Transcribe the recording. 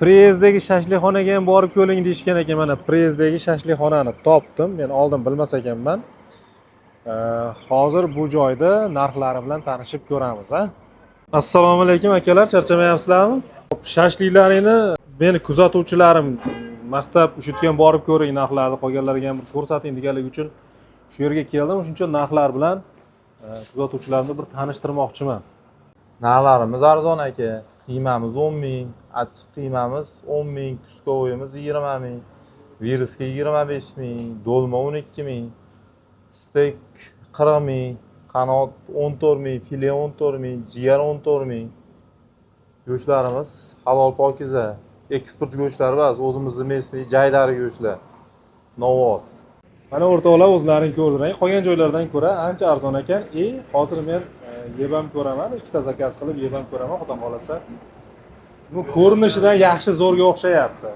Prezdagi shashlikxonaga ham borib ko'ring deyishgan ekan. Mana Prezdagi shashlikxonani topdim. Men oldin bilmas ekanman. Hozir bu joyda narxlari bilan tanishib ko'ramiz, a? Assalomu alaykum, akalar, charchamayapsizlarmi? Shashliklaringni meni kuzatuvchilarim maqtab, o'sha yerga ham borib ko'ring, narxlarni qolganlarga ham bir ko'rsating deganligi uchun shu yerga keldim. Shuning uchun narxlar bilan kuzatuvchilarni bir tanishtirmoqchiman. Narxlarimiz arzon, aka. Qiymamiz 10 ming, achchiq qiymamiz 10 ming, кусковой imiz 20 ming, вырезка 25 ming, do'lma 12 ming, стейк 40 ming, qanot 14 ming, file 14 ming, jigar 14 ming. Go'shtlarimiz halol, pokiza. Eksport go'shtlar emas, o'zimizni местный jaydari go'shtlar. Novoz. Mana, o'rtoqlar, o'zlaring ko'rdilar. Qolgan joylardan ko'ra ancha arzon ekan. И hozir men yeb ham ko'raman, ikkita заказ qilib yeb ham ko'raman, xudo xohlasa. Bu ko'rinishidan yaxshi, zo'rga o'xshayapti.